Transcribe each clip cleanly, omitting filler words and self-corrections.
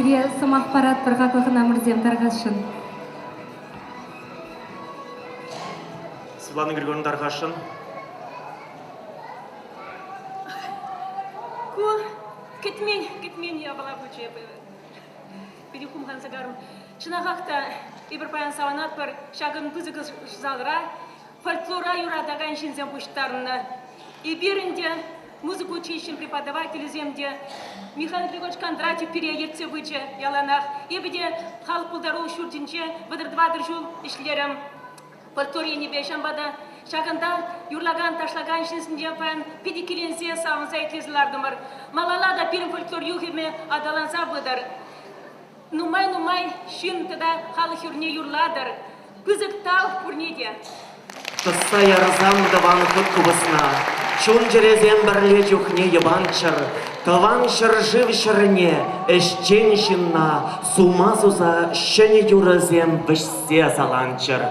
Сире сӑмах паратпӑр, хаклӑ хӑнамӑрсем, тархасшӑн. Светлана Григорьевна тархасшӑн. Ку кӗтмен, кӗтмен япала пулчӗ эпӗ. Питӗ хумханса карӑм. Чӑнахах та эпир паян савӑнатпӑр. Ҫакӑн пысӑк залра фольклора юратакан ҫынсем пуҫтарӑннӑ. Эпир ӗнтӗ музыка училищин преподавателӗсем те, Михаил Григорьевич Кондратьев пире ертсе пычӗ яланах. Эпӗ те халӑх пултарулӑх ҫуртӗнче 34 ҫул ӗҫлерӗм фольклор енӗпе. Ҫавӑнпа та ҫакӑнта юрлакан, ташлакан ҫынсенче паян питӗ киленсе, савӑнса итлесе лартӑмӑр. Малалла та пирӗн фольклор юхӑмӗ аталанса пытӑр. Нумай-нумай ҫын тата халӑх юрне юрлатӑр. Пысӑк тав пурне те. Тӑсса ярсан тӑван хут купӑсна, чун-чӗресем пӗрле чухне йӑпанччӑр, Тӑван ҫӗршыв ҫӗрне, ӗҫчен ҫынна сума суса ҫӗнӗ юрӑсем вӗҫсе саланччӑр.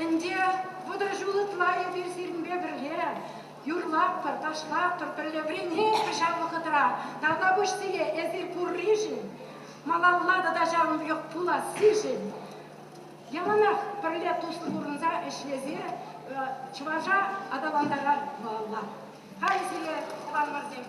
Ӗнтӗ 30 ҫул ытла эпир сирӗнпе пӗрле юрлатпӑр, ташлатпӑр, пӗрле вӗренетпӗр ҫав вӑхӑтра. Тавтапуҫ сире эсир пурришӗн, малалла тата ҫавӑн пекех пулассишӗн. Яланах пӗрле туслӑ пурӑнса ӗҫлесе чӑваша аталантарар малалла. Халӗ сире, тӑванӑмӑрсем,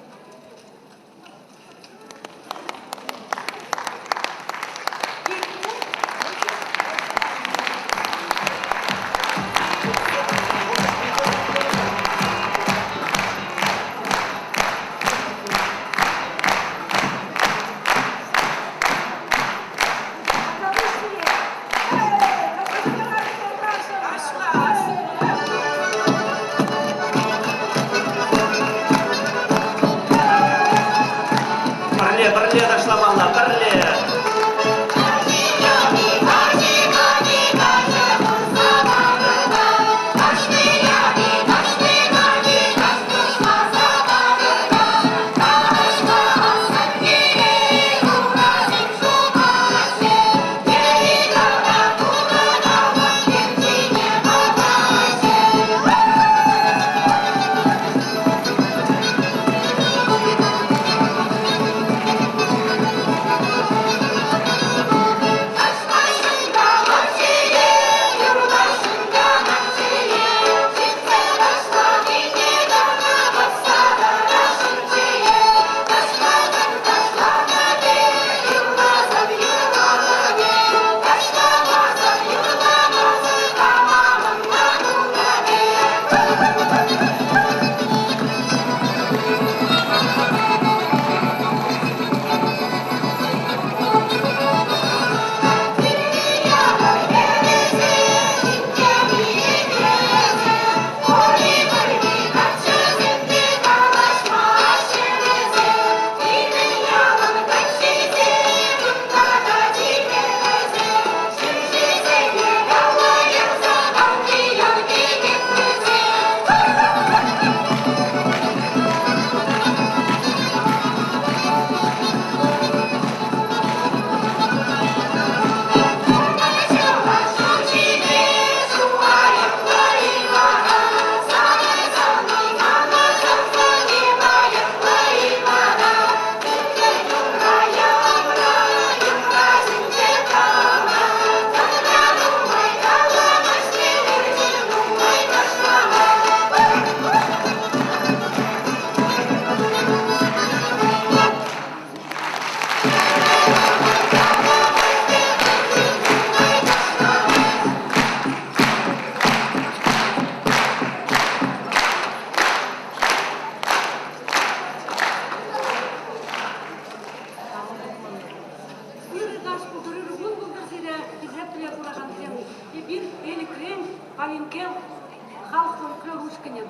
ушкӑнӗ.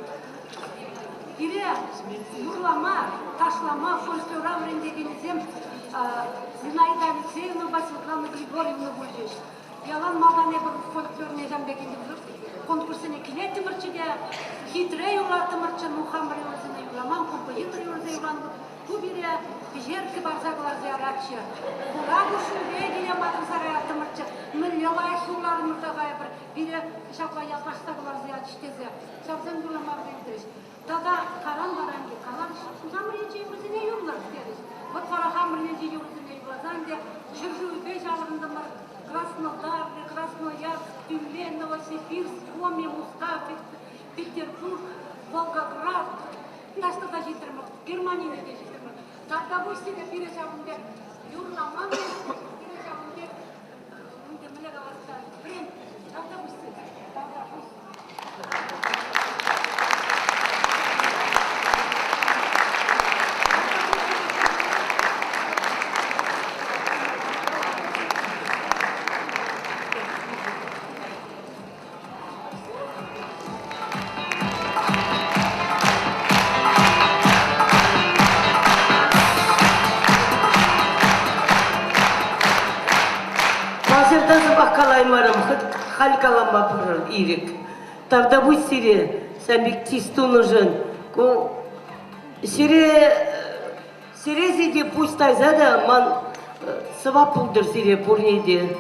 Пире юрлама, ташлама фольклора вӗрентекенӗсем Зинаида Алексеевнӑпа Светлана Григорьевна пулчӗҫ. Ялан малтан эпир фольклорне ҫавӑн пек конкурссене килеттӗмӗрччӗ те, хитре юрлаттӑмӑрччӗ, ну хамӑр юрӑсене юрламан, композитор юрӑсем юрланӑ. Ку пире пӗҫерккӗ парса кӑларса яратчӗ. Хура куҫҫульпе киле макӑрса каяттӑмӑрччӗ. Мӗнле лайӑх юрларӑмӑр та-ха эпир, пире ҫапла ятлаҫса кӑларса ячӗҫ тесе. Ҫавсем юрлама вӗрентрӗҫ. Тата каран вара ӗнтӗ каларӗҫ, хамӑр енчи юрӑсене юрлӑр терӗҫ. Вӑт вара хамӑр енчи юрӑсене юрласа ӗнтӗ ҫӗршывӗпе ҫаврӑнтӑмӑр. Краснодар, Красноярск, Тюмень, Новосибирск, Коми, Мускав, Петербург, Волгоград. Таҫта та ҫитрӗмӗр, Германине те ҫитрӗмӗр. Тавтапуҫ сире пире ҫавӑн пек юрлама вӗрентрӗҫ, пире ҫавӑн пек ӗнтӗ мӗнле калас-ха, вӗрентрӗҫ. Тавтапуҫ сире, тавтапуҫ. Паҫӑрта сӑмах калаймарӑм, хӑть халь калама пӑрӑр ирӗк. Тавтапуҫ сире, сан пек чыс тунӑшӑн. Ку сире сире сире пуҫ тайса та ман сӑвап пултӑр сире пурне те.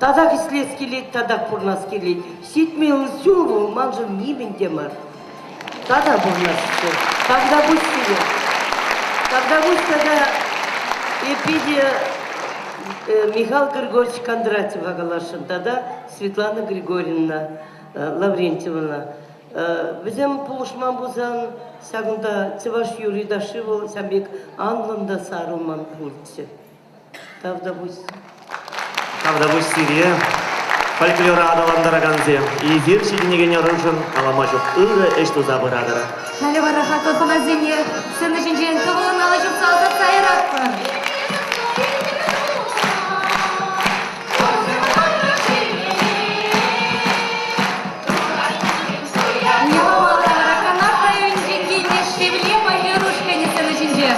Татах ӗҫлес килет, татах пурӑнас килет. 70 ҫул вӑл маншӑн нимӗн те мар. Тата пурӑнасчӗ. Тавтапуҫ сире. Тавтапуҫ тата эпи те Михаил Григорьевич Кондратьева каласшӑн тата Светлана Григорьевна Лаврентьевна. Вӗсем пулӑшман пулсан ҫакӑнта чӑваш юрри-ташши вӑл ҫав пек анлӑн та сарӑлман пулчӗ. Тавтапуҫ. Тавтапуҫ сире, фольклора аталантаракансем. Эсир ҫитӗнекен ӑрушӑн калама ҫук ырӑ ӗҫ туса пыратӑр. Халӗ вара хаклӑ хӑнасене сцена ҫинчен тӑвӑллӑн алӑ ҫупса ӑсатса яратпӑр. Уява вара Канаш районӗнчен килнӗ Шевле фольклор ушкӑнӗ сцена ҫинче.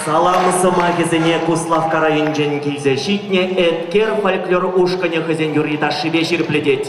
Салам сӑмахӗсене Куславкка районӗнчен килсе ҫитнӗ Эткер фольклор ушкӑнӗ хӑйсен юрри-ташшипе ҫирӗплетет.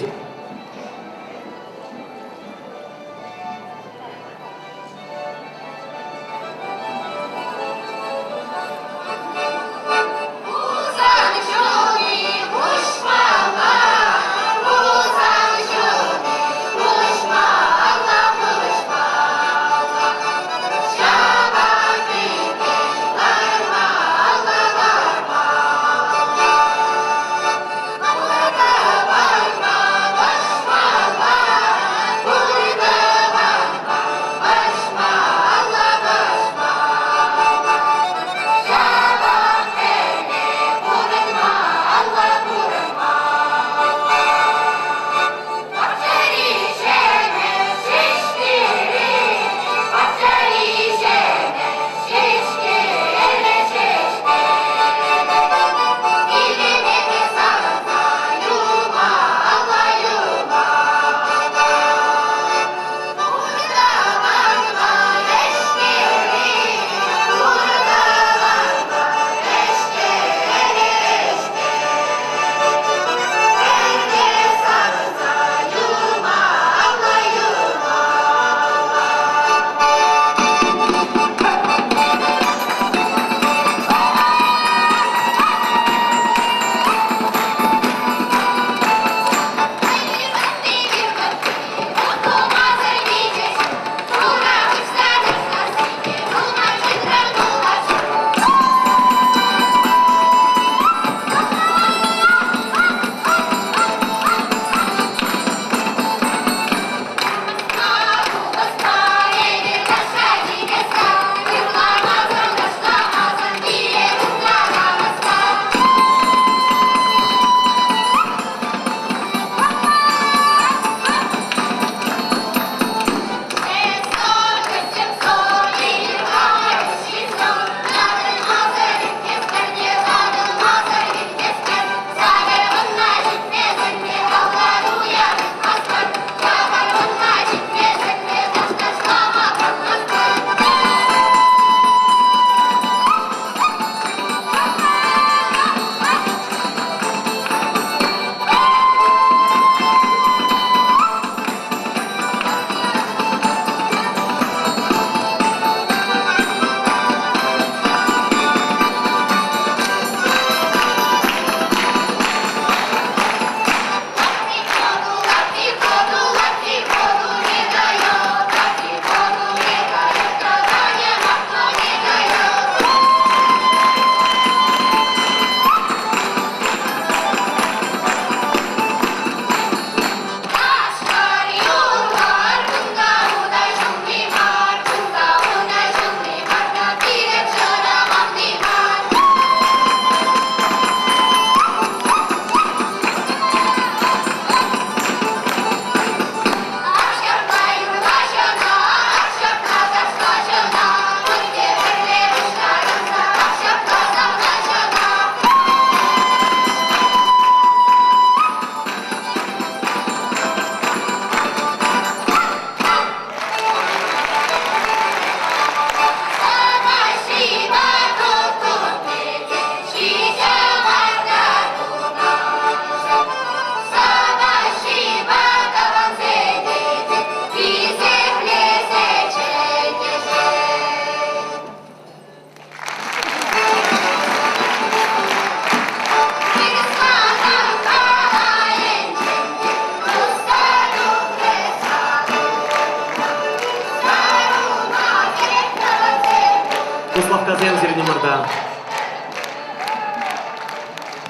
Куславккасем сирӗн умӑрта.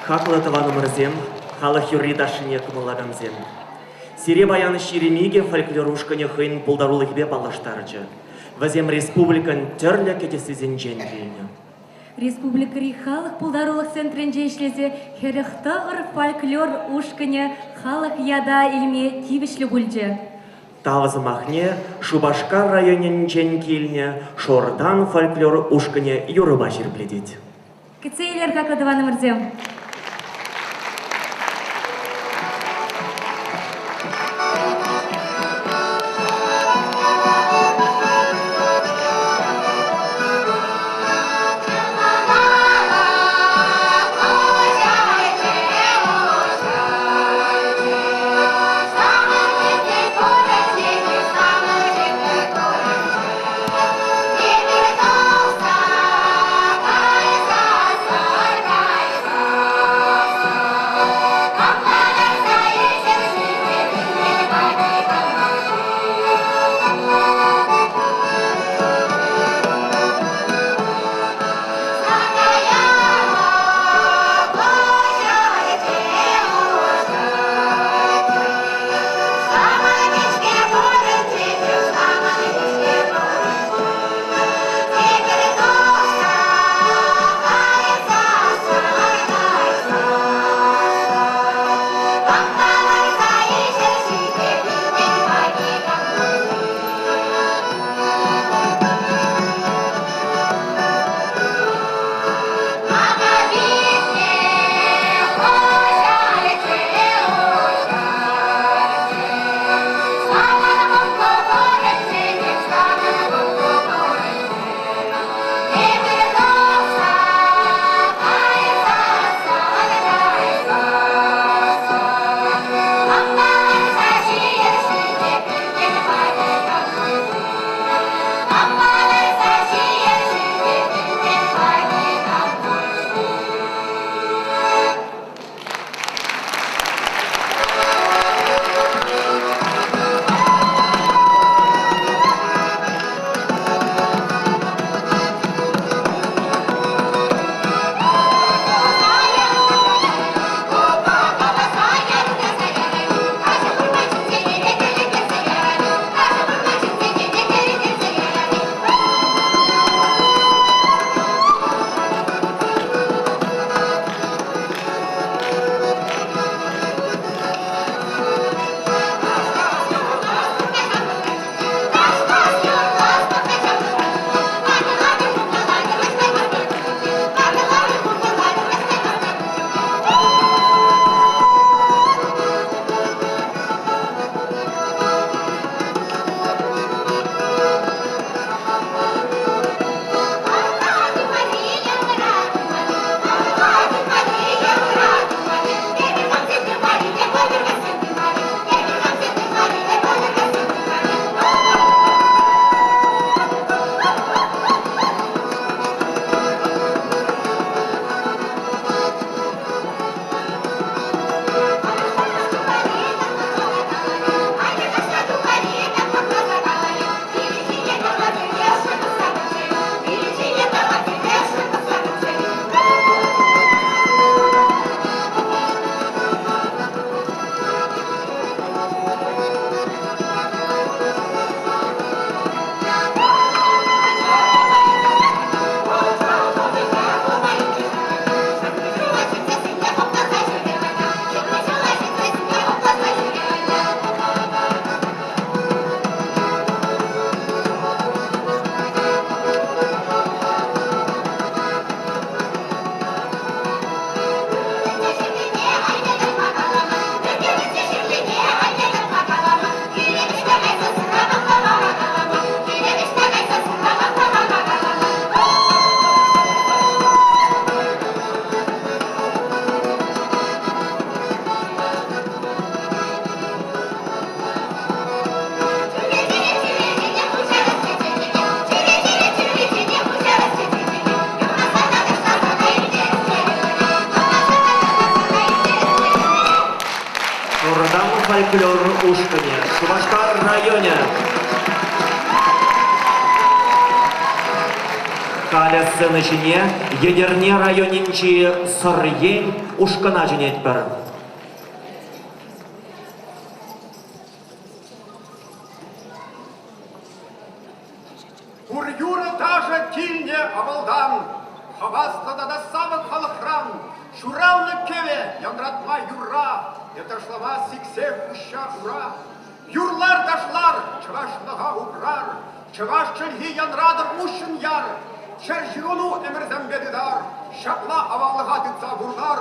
Хаклӑ тӑванӑмӑрсем, халӑх юрри-ташшине кӑмӑллакансем. Сире паян 22 фольклор ушкӑнӗ хӑйӗн пултарулӑхӗпе паллаштарчӗ. Вӗсем республикӑн тӗрлӗ кӗтессисенчен килнӗ. Республикӑри халӑх пултарулӑх центрӗнче ӗҫлесе 49 фольклор ушкӑнӗ халӑх ята илме тивӗҫлӗ пулчӗ. Тав сӑмахне Шупашкар районӗнчен килнӗ Шортан фольклор ушкӑнӗ юрӑпа ҫирӗплетет. Кӗтсе илер, хаклӑ тӑванӑмӑрсем! фольклор ушкӑнӗ, Шупашкар районӗ. Халӗ сцена ҫине Етӗрне районӗнчи Сӑрьен ушкӑна чӗнетпӗр. Пур юрӑ-ташӑ килнӗ авалтан, хаваслӑ тата савӑк халӑхран ҫуралнӑ кӗвӗ янратма юрра е ташлама сиксе хуҫҫа ура. Юрлар, ташлар, чӑвашлӑха упрар, чӑваш чӗлхи янратӑр уҫҫӑн яр, ҫӗр ҫыхӑну ӗмӗрсемпе тытар, ҫапла аваллӑха тытса пурнар.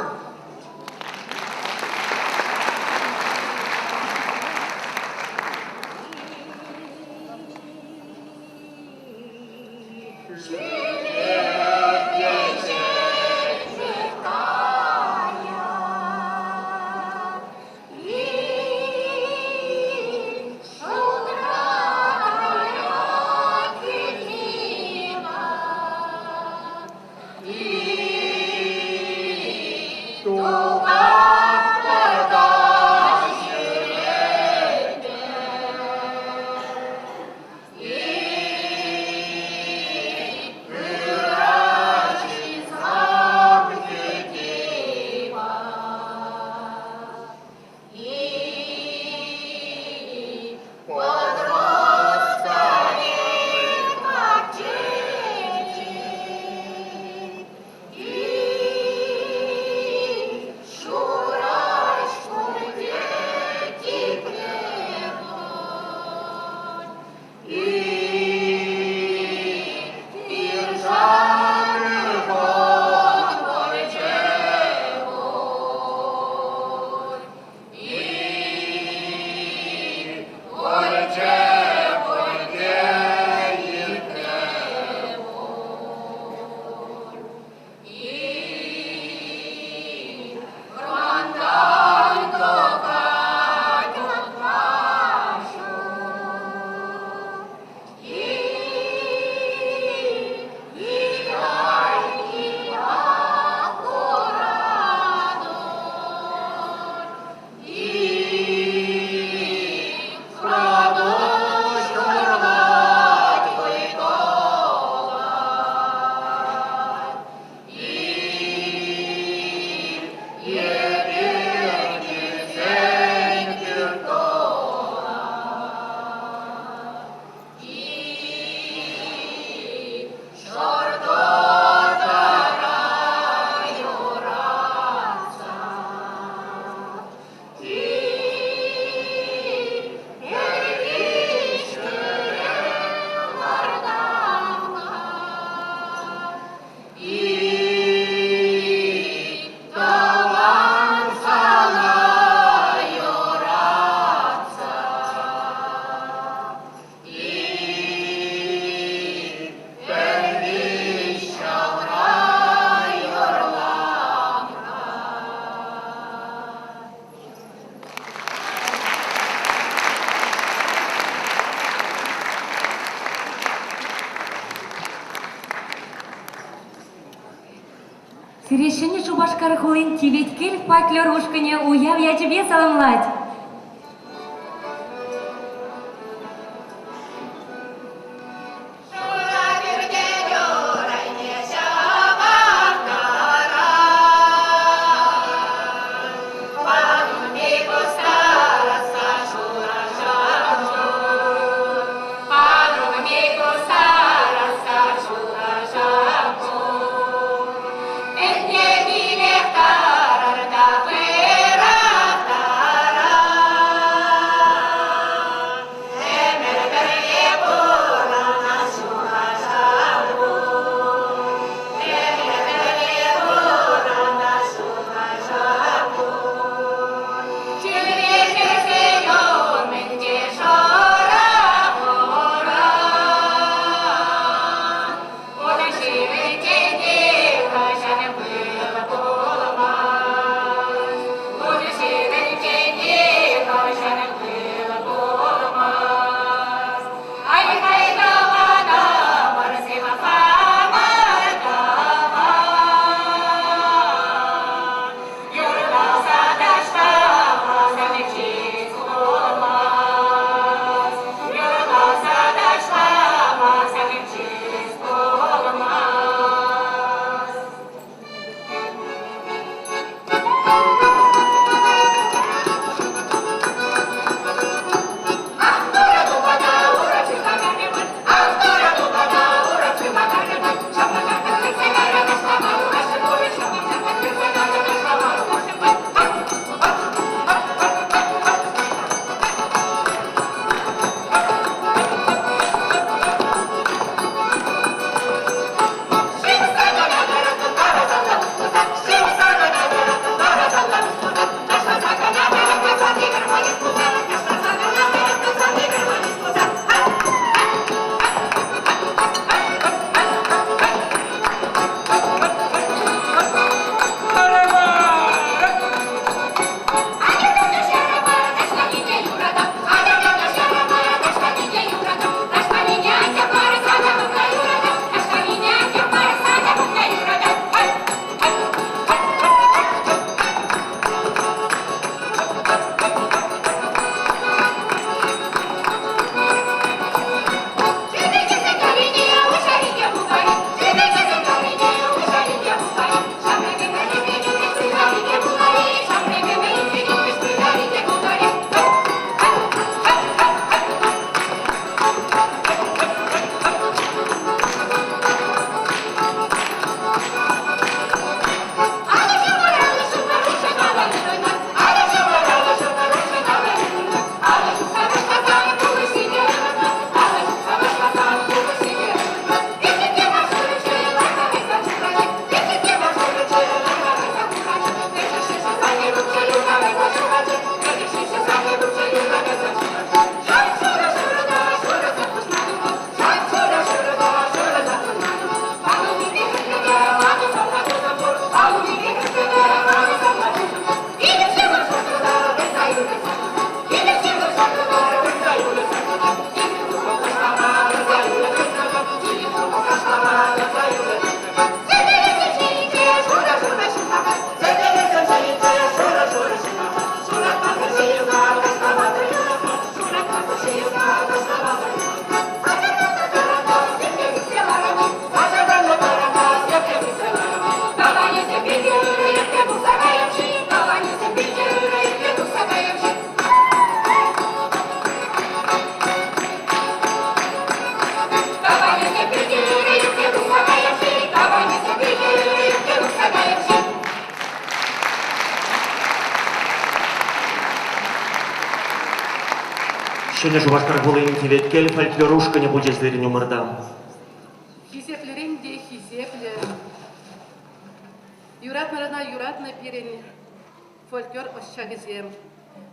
Сире Ҫӗнӗ Шупашкар хулин Теветкел фольклор ушкӑнӗ уяв ячӗпе саламлать. Ӗнтӗ килех тарар та пырах тарар. Ҫӗнӗ Шупашкар хулин Теветкел фольклор ушкӑнӗ пулчӗ сирӗн умӑрта. Хисеплӗрен те хисеплӗ. Юратнӑрана юратнӑ пирӗн фольклор ӑсчахӗсем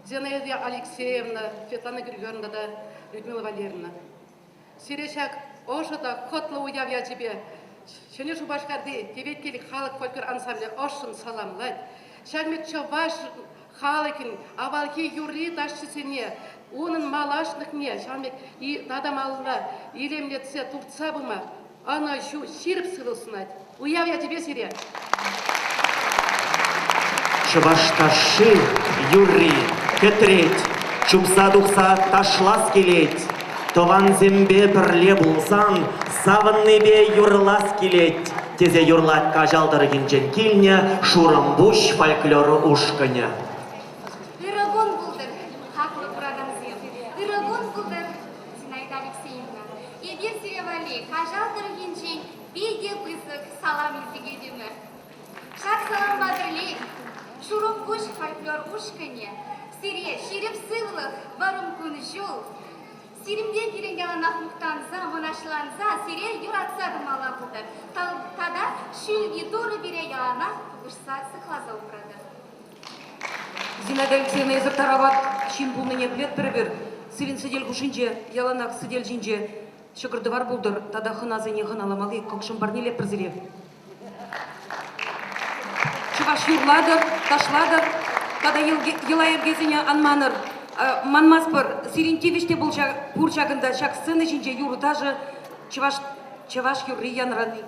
Зинаида Алексеевна, Светлана Григорьевна тата Людмила Валерьевна. Сире ҫак ӑшӑ та хӑтлӑ уяв ячӗпе Ҫӗнӗ Шупашкарти Теветкел халӑх фольклор ансамблӗ ӑшшӑн саламлать. Ҫак чӑваш халӑхӗн авалхи юрри-ташшисене, унӑн малашлӑхне ҫавӑн пек тата малалла илемлетсе туртса пыма ӑнӑҫу, ҫирӗп сывлӑх сунать. Уяв ячӗпе сире! Чӑваш ташши, юрри кӗтрет, чупса тухса ташлас килет. Тӑвансемпе пӗрле пулсан савӑннипе юрлас килет, тесе юрлать Каҫал тӑрӑхӗнчен килнӗ Шурӑмпуҫ фольклор ушкӑнӗ. Ырӑ кун пултӑр, хаклӑ куракансем! Ырӑ кун пултӑр, Зинаида Алексеевна! Эпир сире валли Каҫал тӑрӑхӗнчен питӗ пысӑк салам илсе килтӗмӗр. Ҫак салампа пӗрлех Шурӑмпуҫ фольклор ушкӑнӗ сире ҫирӗп сывлӑх, вӑрӑм кун-ҫул, сирӗнпе пирӗн яланах мухтанса, мӑнаҫланса сире юратса тӑмалла пултӑр. Тата Ҫӳлти Турӑ пире яланах пулӑшса сыхласа упратӑр. Зинаида Алексеевна, эсир тарават ҫын пулнине пӗлетпӗр эпир. Сирӗн сӗтел хушшинче яланах сӗтел ҫинче ҫӑкӑр-тӑвар пултӑр тата хӑнасене хӑналамалли кӑкшӑм парнелетпӗр сире. Чӑваш юрлатӑр, ташлатӑр тата йӑла-йӗркесене ан манӑр. Манмастпӑр, сирӗн тивӗҫ те пур ҫакӑнта, ҫак сцена ҫинче юрӑ-ташӑ чӑваш чӑваш юрри янрани.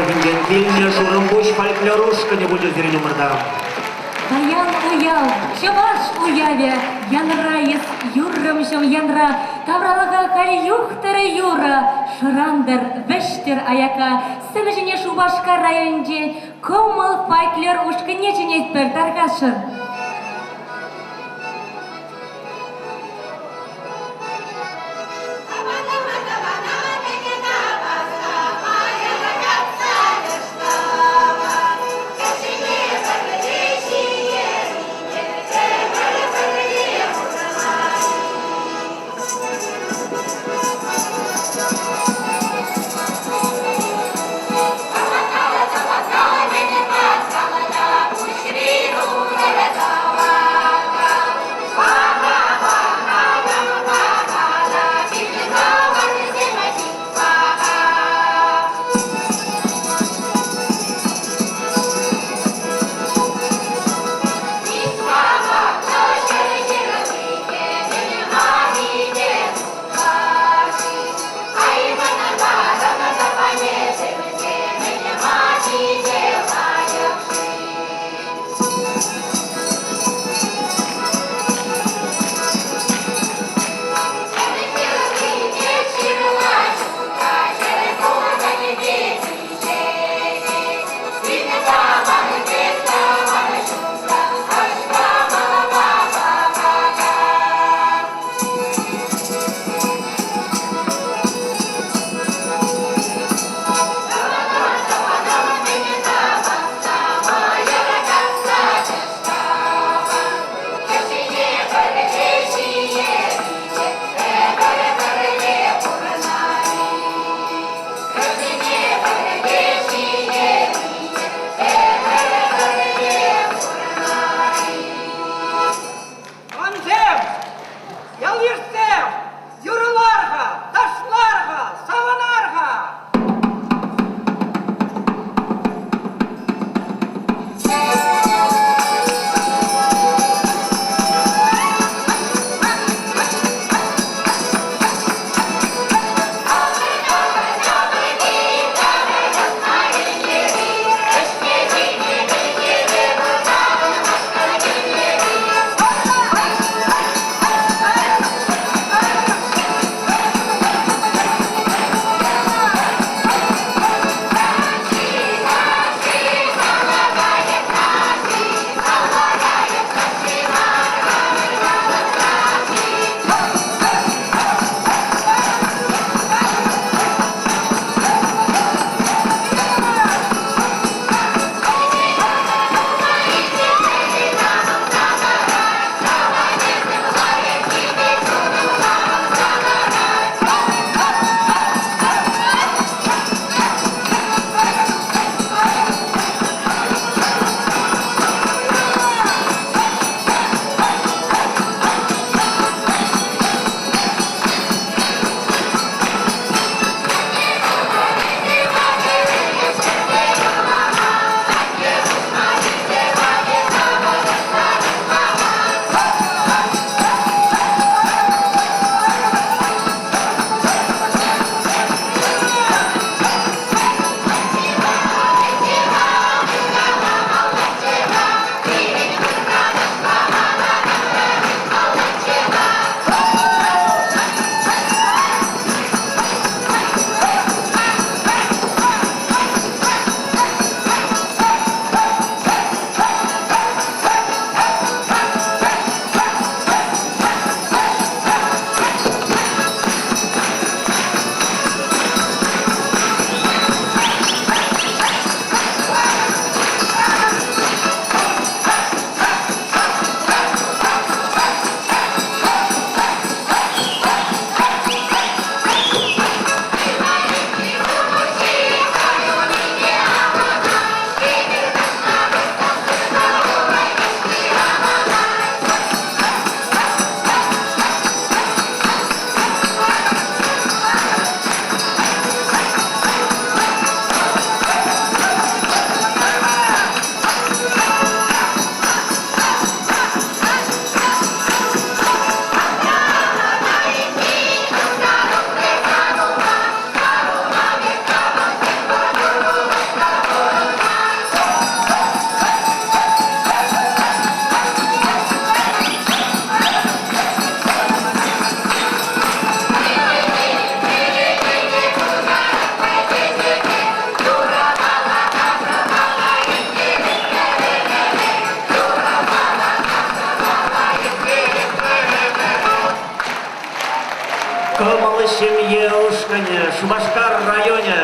тӑрӑхӗнчен килнӗ Шурӑмпуҫ фольклор ушкӑнӗ пулчӗ сирӗн умӑрта. Паян уяв, чӑваш уявӗ, янра эс юррӑмҫӑм янра, тавралӑха халь юхтӑр юрӑ, шӑрантӑр, вӗҫтӗр аякка. Сцена ҫине Шупашкар районӗнчен Кӑмӑл фольклор ушкӑнне чӗнетпӗр, тархасшӑн. Кӑмӑл ҫемье ушкӑнӗ, Шупашкар районӗ.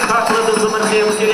Хаклӑ тусӑмӑрсем, сире.